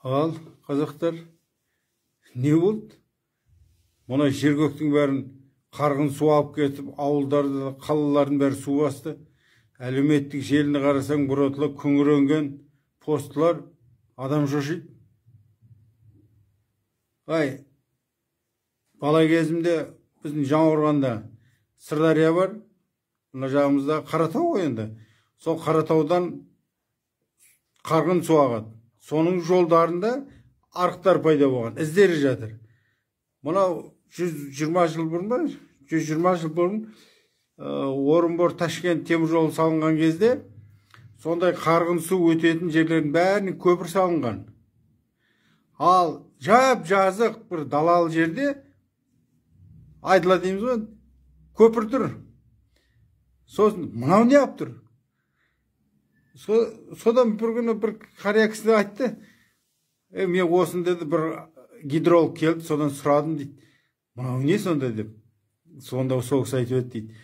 Ал, қазақтар, не болды? Мына жер көктің бәрін қарғын су алып кетіп, ауылдарды, қалалардың бәрі су басты. Әлеуметтік желіні қарасаң, бұратыла күңіренген постлар, адам шошиды. Ай, бала кезімде біздің Жаңақорғанда Сырдария бар, мына жағымызда Қаратау ғой енді. Сол Қаратаудан қарғын су ағады. Соның жолдарында арықтар пайда болған, іздері жатыр. Мынау 120 жыл бұрын ба? 120 жыл бұрын Орынбор Ташкент темір жолы салынған кезде сондай қарғын су өтетін жерлердің бәріне көпір салынған. Ал жап жазық бір далалы жерде, айдала дейміз ғой, көпір тұр. Сосын мынау не алып тұр? Содан бір күні бір қария кісі айтты, мен осыны деді, бір гидролог келді, содан сұрадым дейді. Мынау не сонда деп. Сонда сол кісі айтып еді дейді.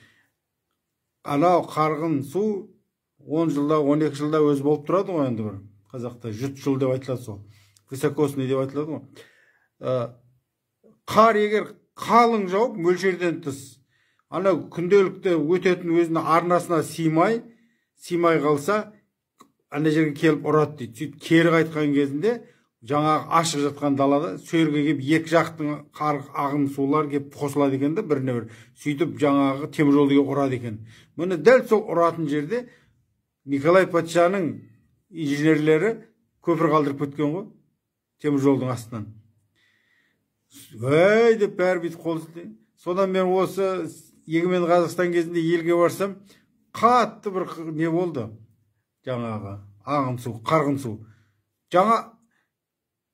Анау қарғын су 10 жылда, 12 жылда өзі болып тұрады ғой енді бір. Қазақта жұт жыл деп айтылады сол. Высокосный деп айтылады ғой. Қар егер қалың жауып, мөлшерден тыс, анау күнделікті өтетін өзінің арнасына сыймай қалса, ана жерге келіп ұрады дейді. Сөйтіп кері қайтқан кезінде жаңағы ашық жатқан далада сөрге келіп екі жақтың қар ағын сулар келіп қосылады екен да, біріне бір. Сөйтіп жаңағы теміржол деген ұрады екен. Міне дәл сол ұратын жерде Николай патшаның инженерлері көпір қалдырып кеткен ғой теміржолдың астынан. Өй деп бәрі бүйтіп қол сілтеген. Содан мен осы Егемен Қазақстан кезінде елге барсам, қатты бір не болды, жаңағы ағын су, қарғын су. Жаңа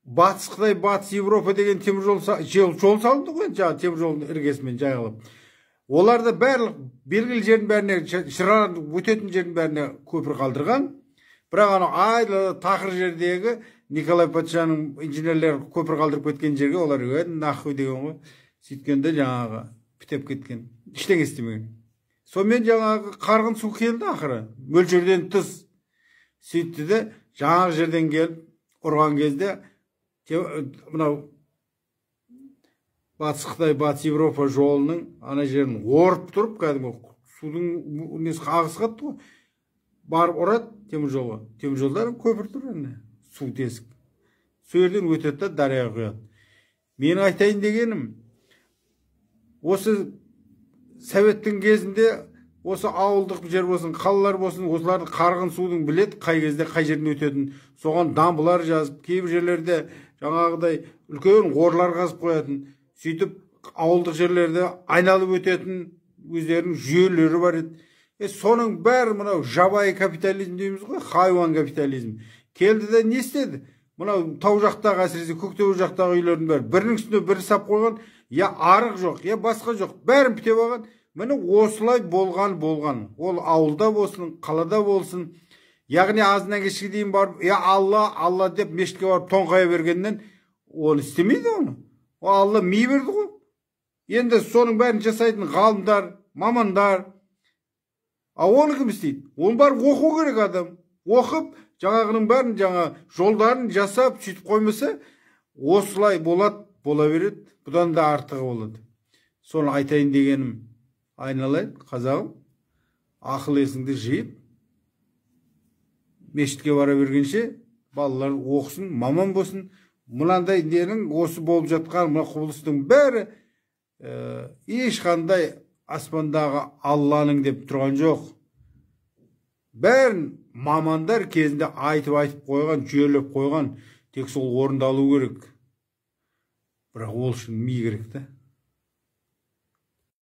Батыс Қытай, Батыс Европа деген теміржол жол салынды ғой, жаңа теміржолдың іргесімен жайылып. Олар да барлық белгілі жердің бәріне, жыра өтетін жердің бәріне көпір қалдырған. Бірақ анау айдалада тақыр жердегі Николай патшаның инженерлері көпір қалдырып кеткен жерге олар нахуй деген ғой. Сөйткенде жаңағы бітеп кеткен, ештеңе істемеген. Сонымен жаңағы қарғын су келді ақыры, мөлшерден тыс. Сөйтті де жаңағы жерден келіп ұрған кезде мынау Батыс Қытай, Батыс Европа жолының ана жерін орып тұрып, кәдімгі судың несі ағысы қатты ғой, барып ұрады теміржолға. Теміржолдар көпір тұр әне, су тесік. Сол жерден өтеді да дарияға құяды. Менің айтайын дегенім, осы советтің кезінде осы ауылдық жер болсын, қалалар болсын, осыларды қарғын судың біледі, қай кезде қай жерден өтетін. Соған дамбылар жазып, кейбір жерлерде жаңағыдай үлкен орлар қазып қоятын. Сөйтіп ауылдық жерлерде айналып өтетін өздерінің жүйелері бар еді. Соның бәрі мынау жабайы капитализм дейміз ғой, хайуан капитализм. Келді де не істеді? Мынау тау жақтағы, әсіресе Көктөбе жақтағы үйлердің бәрі бірінің үстіне бірі сап қойған, я арық жоқ, я басқа жоқ, бәрін бітеп алған. Міне осылай болған. Ол ауылда болсын, қалада болсын. Яғни азынан кешке дейін барып, я Алла, Алла деп мешітке барып тоңқая бергеннен оны істемейді оны. О Алла ми берді ғой. Енді соның бәрін жасайтын ғалымдар, мамандар. А оны кім істейді? Оны барып оқу керек адам. Оқып, жаңағының бәрін, жаңа жолдарын жасап, сөйтіп қоймаса, осылай болады, бола береді. Бұдан да артығы болады. Соны айтайын дегенім, айналайын, қазағым, ақыл есіңді жиып, мешітке бара бергенше балалар оқысын, маман болсын. Мынандай ненің осы болып жатқан мына құбылыстың бәрі ешқандай аспандағы Алланың деп тұрған жоқ. Бәрін мамандар кезінде айтып қойған, жүйелеп қойған, тек сол орындалу керек. Бірақ ол үшін ми керек та.